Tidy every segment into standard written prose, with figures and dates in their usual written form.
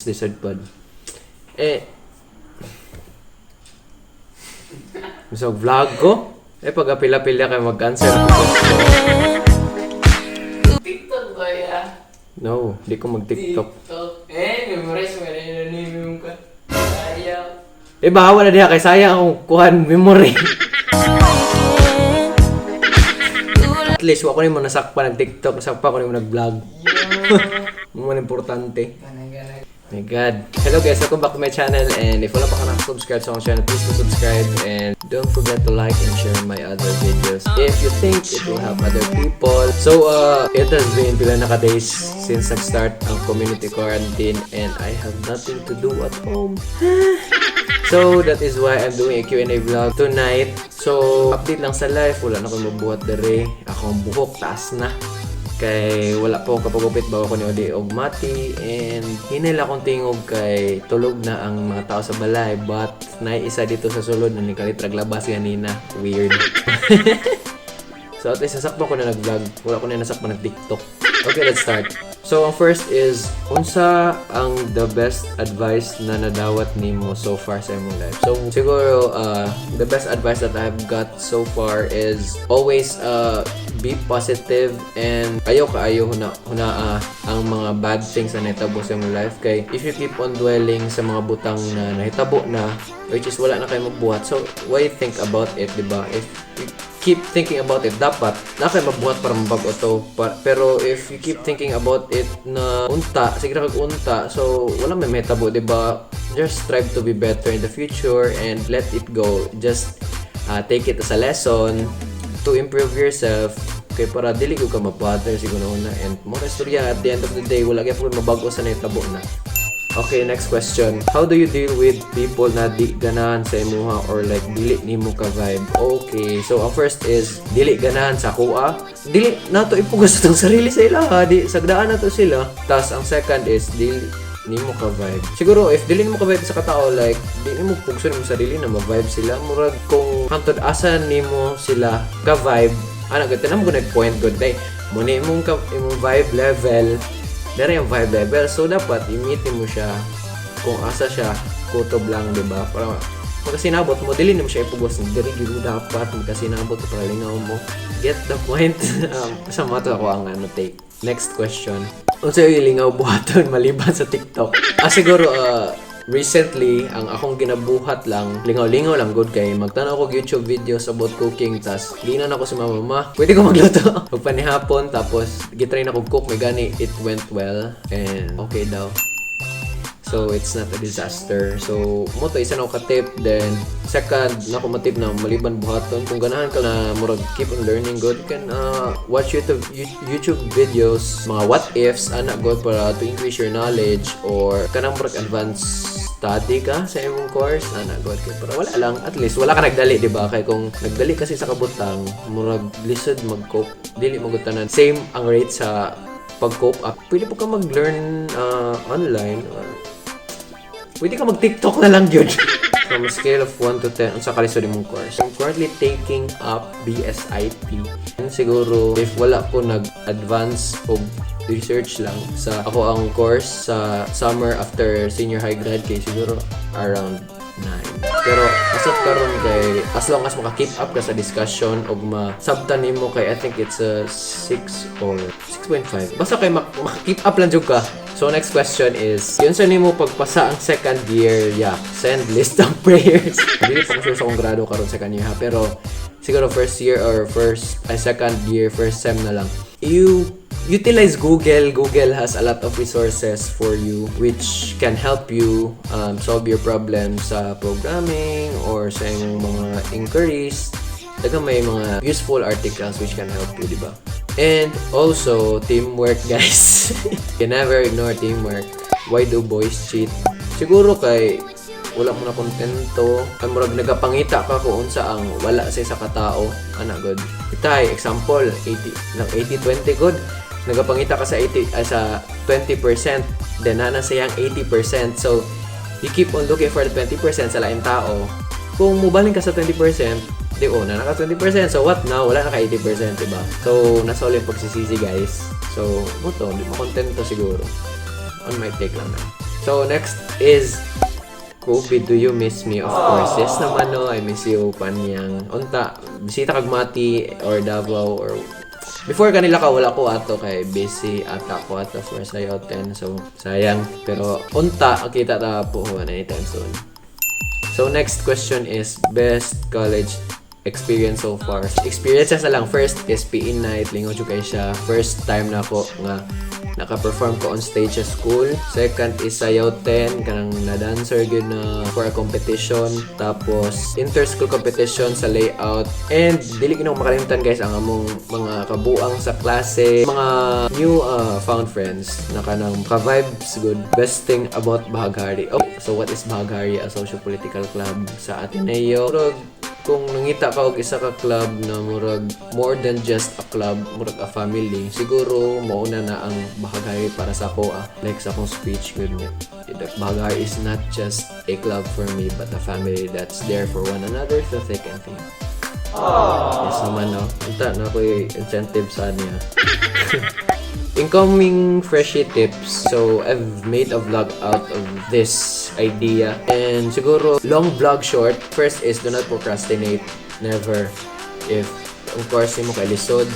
Lisod pod. Eh, so vlog ko? Eh, pag pila-pila kayo mag-answer ko. TikTok ba ya? No, di ko mag-TikTok. TikTok. Eh, memorize mo na yun yung ka. Ayaw. Eh, bahawa na diha kay sayang akong kuhan memory. At least, wa ko nimo nasakpa nag-TikTok, nasakpa ko nimo nag-vlog. Mo man importante. Ganang-ganang. My God. Hello guys, welcome back to my channel, and if wala pa ka nakasubscribe sa akong channel, please do subscribe and don't forget to like and share my other videos if you think it will help other people. So, it has been pila na ka days since nag-start ang community quarantine and I have nothing to do at home. So, that is why I'm doing a Q&A vlog tonight. So, update lang sa life. Wala na akong mabuhat dere. Akong buhok, taas na. Kay wala po akong kapagupit bawa ko ni Odi og mati and hinay akong tingog kay tulog na ang mga tao sa balay, but naay isa dito sa sulod na nikalit rag labas ganina. Weird. So at least nasakpan ko na nag-vlog. Wala ko na nasakpan nag-TikTok. Okay, let's start. So ang first is, unsa ang the best advice na nadawat nimo so far sa imong life? So siguro the best advice that I've got so far is always be positive and ayaw kaayo huna hunaa ang mga bad things na nahitabo sa imong life, kay if you keep on dwelling sa mga butang na nahitabo na, which is wala na kayo magbuhat, so why think about it, di ba? If you keep thinking about it, dapat na kayo magbuhat para mabago to. Pero if you keep thinking about it na unta, sige ra kag unta, so wala may mahitabo, di ba? Just strive to be better in the future and let it go. Just take it as a lesson to improve yourself kay para dili ko ka mabother siguro na, and mo istorya, at the end of the day, wala gyud mabago sa nahitabo na. Okay, next question. How do you deal with people na di ganahan sa imuha or like dili nimo ka vibe? Okay, so ang first is dili ganahan sa akoa. Dili nato ipugos atong sarili sa ila ha, di sagdaan nato sila. Tas ang second is dili nimo ka vibe. Siguro if dili nimo ka vibe sa katao, like dili mo pugson imong sarili na ma-vibe sila. Murag kung hantod asa nimo sila ka vibe, ana gud tanan mo gud point good day. Mo ni imong ka, imong vibe level. Dere yung vibe level. So, dapat i-meet mo siya kung asa siya kutob lang, di ba? Para magkasinabot mo, dili nimo siya ipugos. Diri gyud mo dapat magkasinabot para lingaw mo. Get the point? Sa mga to ako ang ano take. Next question. Unsa yung lingaw buhaton maliban sa TikTok? Ah, siguro, recently, ang akong ginabuhat lang, lingaw-lingaw lang good kay magtanaw ko YouTube videos about cooking, tas giingnan ako si mama, "Ma, pwede ko magluto?" Magpanihapon, tapos gitry na ko cook, may gani, it went well, and okay daw. So, it's not a disaster. So, mo to, isa na ako ka-tip. Then, second, na ako matip na maliban buhaton. Kung ganahan ka na murag keep on learning, good, you can watch YouTube videos, mga what ifs, ana good, para to increase your knowledge or kanang murag advanced study ka sa imong course, ana good kay para wala lang, at least wala ka nagdali, di ba? Kay kung nagdali kasi sa kabutang, murag lisod mag-cope, dili mo gud tanan same ang rate sa pag-cope up. Pwede po ka mag-learn online or pwede ka mag-TikTok na lang yun. From a scale of 1 to 10, unsa kalisod imong course? I'm currently taking up BSIT. And siguro, if wala ko nag-advance og research lang sa ako ang course sa summer after senior high grad, kay siguro around 9. Pero as of karon kay as long as maka-keep up ka sa discussion og masabtan nimo, kay I think it's a 6 or 6.5. Basta kay maka-keep up lang jud ka. So next question is, yun sa nimo pagpasa ang second year, yeah, send list of prayers. Dili pa ko sure sa akong grado karon second year ha, pero siguro first year or first ay second year first sem na lang. You utilize Google. Google has a lot of resources for you which can help you solve your problems sa programming or sa imong mga inquiries. Daghang may mga useful articles which can help you, di ba? And also, teamwork, guys. You never ignore teamwork. Why do boys cheat? Siguro kay wala mo na kontento. Ay, murag nagapangita ka kung unsa ang wala sa isa ka tao. Ana good. Itay, example, 80 lang 80-20 good. Nagapangita ka sa 80 ay, sa 20%, then naa na siyang 80%. So, you keep on looking for the 20% sa laing tao. Kung mubalhin ka sa 20%, di oh, na naka 20%. So what now? Wala na ka 80%, di ba? So, nasa ulit pagsisisi, guys. So, mo to, di mo kontento siguro. On my take lang na. So, next is, "Kobe, do you miss me?" Of course. Yes naman, no. I miss you, Panyang. Unta, bisita kag Mati or Davao or before kanila ka wala ko ato kay busy ata ko ato for Sayaw 10. So, sayang. Pero unta, kita ta po anytime soon. So, next question is best college experience so far. Experiences na lang. First is PE night. Lingaw jud kay siya. First time na ako nga naka-perform ko on stage sa school. Second is Sayaw 10, kanang na-dancer gyud na for a competition. Tapos inter-school competition sa layout. And dili gyud nako makalimtan, guys, ang among mga kabuang sa klase, mga new found friends na kanang ka-vibes good. Best thing about Bahaghari. Oh, so what is Bahaghari? A socio-political club sa Ateneo. Murag kung nangita ka og isa ka club na murag more than just a club, murag a family, siguro mauna na ang Bahaghari para sa ako ah. Like sa akong speech gud nga, the Bahaghari is not just a club for me but a family that's there for one another through thick and thin. Yes naman, no. Unta na ako'y incentive sa niya. Incoming freshie tips. So, I've made a vlog out of this idea. And siguro, long vlog short. First is, do not procrastinate. Never. If, of course, mo kay lisod.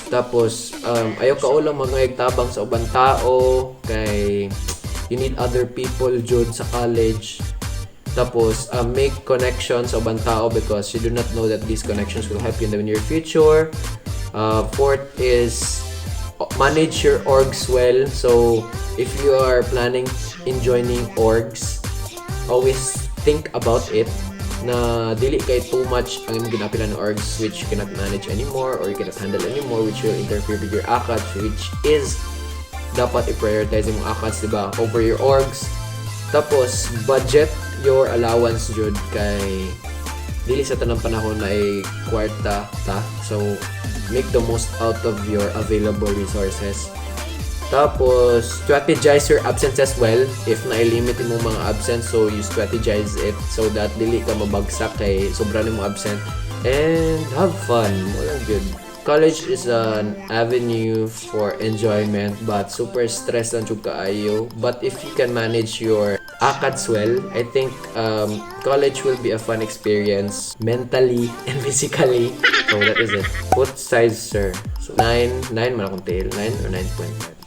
Tapos, ayaw ka ulang tabang sa ubang tao. Kay, you need other people jud sa college. Tapos, make connections sa ubang tao because you do not know that these connections will help you in the near future. Fourth is manage your orgs well. So, if you are planning in joining orgs, always think about it na dili kay too much ang imong ginapilan ng orgs which you cannot manage anymore or you cannot handle anymore, which will interfere with your acads, which is dapat i-prioritize imong acads, di ba, over your orgs. Tapos budget your allowance jud kay dili sa tanang panahon na ay kwarta ta, so make the most out of your available resources. Tapos, strategize your absences well. If na-limit mo mga absence, so you strategize it so that dili ka mabagsak kay sobra nimo absent. And have fun. Walang good. College is an avenue for enjoyment but super stress lang jud kaayo. But if you can manage your acads well, I think college will be a fun experience mentally and physically. So that is it. What size, sir? So 9, 9 man akong tail. 9 or 9.5.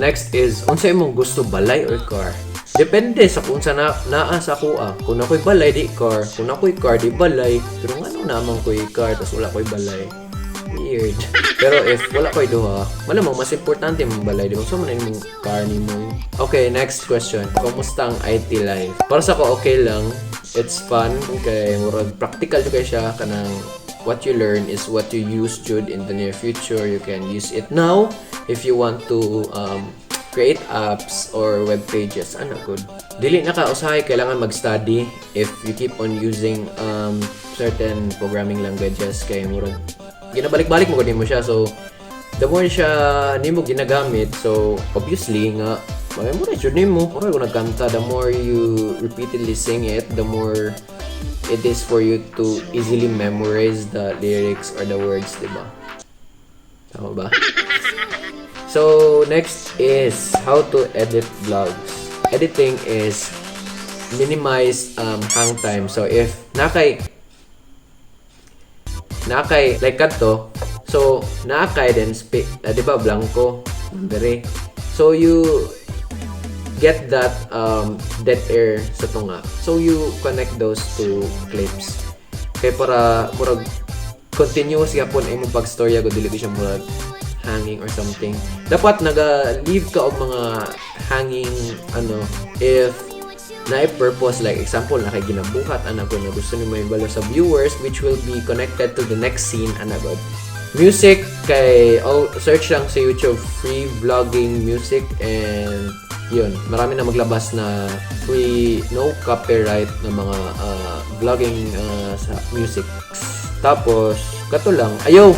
Next is, unsa imong gusto, balay or car? Depende sa kung sa na, naa sa akoa. Kung ako'y balay, di car. Kung ako'y car, di balay. Pero ngano naman ko'y car, tas wala ko'y balay? Weird. Pero if wala ko'y duha, malamang mas importante mong balay, di ba? So, man imong car nimo. Okay, next question. Kumusta ang IT life? Para sa ako, okay lang. It's fun. Kay murag practical jud kay siya, kanang what you learn is what you use jud in the near future. You can use it now if you want to create apps or web pages. Ano good. Dili na ka usahay kailangan mag-study if you keep on using certain programming languages kay murag ginabalik-balik mo gud mo siya. So the more siya nimo ginagamit, so obviously nga ma-memorize jud nimo. Murag kung nagkanta, the more you repeatedly sing it, the more it is for you to easily memorize the lyrics or the words, di ba? Tama ba? So, next is how to edit vlogs. Editing is minimize hang time. So, if nakay like kadto, so nakay then speak, di ba blanco dire, so you get that dead air sa tunga, so you connect those two clips kay para murag continuous gyapon imong pagstorya ko, dili ko siya murag hanging or something. Dapat naga leave ka og mga hanging ano if na purpose, like example na kay ginabuhat ana ko na gusto nimo ibalo sa viewers which will be connected to the next scene, ana god. Music kay, oh, search lang sa YouTube "free vlogging music" and yun, marami na maglabas na free, no copyright na mga vlogging sa music. Tapos kato lang, ayaw,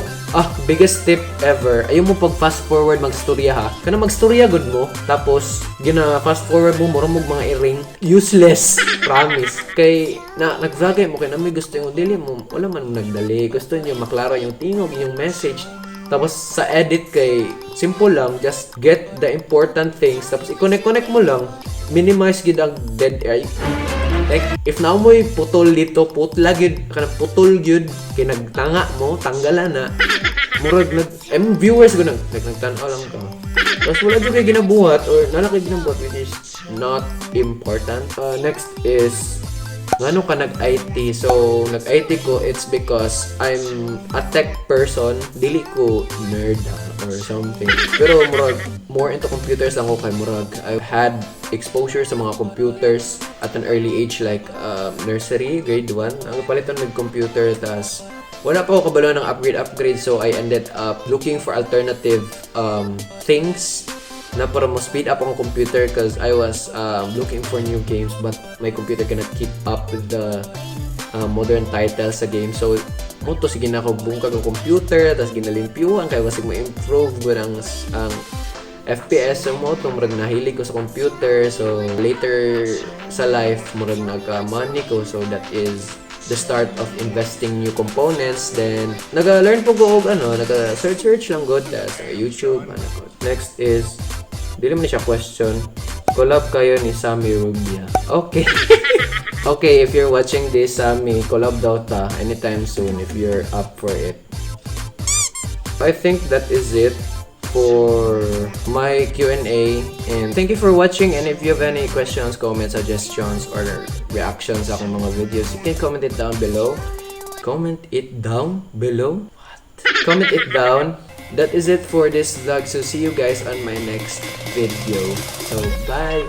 biggest tip ever, ayaw mo pag fast forward magstorya ha. Kana magstorya gud mo, tapos gina fast forward mo, mura mo mga iring. Useless, promise. Kay na nag-vlog mo kay na may gusto yung dili mo, wala man mo nagdali. Gusto niyo maklaro yung tingog, yung message. Tapos sa edit kay simple lang, just get the important things tapos i-connect-connect mo lang. Minimize gid ang dead air. Like, if naa mo'y putol dito, putla gyud, kanang putol gyud, kay nagtanga mo, tanggalan na. Murag nag, eh, viewers ko nag, like, nagtanaw lang ka. Tapos wala jud kay ginabuhat or naa kay ginabuhat which is not important. Next is, ngano ka nag-IT? So, nag-IT ko, it's because I'm a tech person. Dili ko nerd ha, or something. Pero murag, more into computers lang ko kay murag I had exposure sa mga computers at an early age, like nursery, grade 1. Ang palitan mag computer, tas wala pa ako kabalo ng upgrade upgrade, so I ended up looking for alternative things na para mo speed up ang computer because I was looking for new games but my computer cannot keep up with the modern titles sa game. So mao to, sige na ako bungkag ang computer, tapos ginalimpyuhan kay basig mo-improve gud ang FPS. So mao to, murag nahilig ko sa computer. So later sa life, murag nagka money ko, so that is the start of investing new components. Then naga-learn po ko og ano, naga search search lang gud sa YouTube, ano ko. Next is, dili man ni siya question, collab kayo ni Sammy Rubia. Okay, if you're watching this, Sammy, collab daw ta anytime soon if you're up for it. I think that is it for my Q&A, and thank you for watching. And if you have any questions, comments, suggestions or reactions sa akong mga videos, you can comment it down below. Comment it down below? What? Comment it down. That is it for this vlog, so see you guys on my next video. So bye.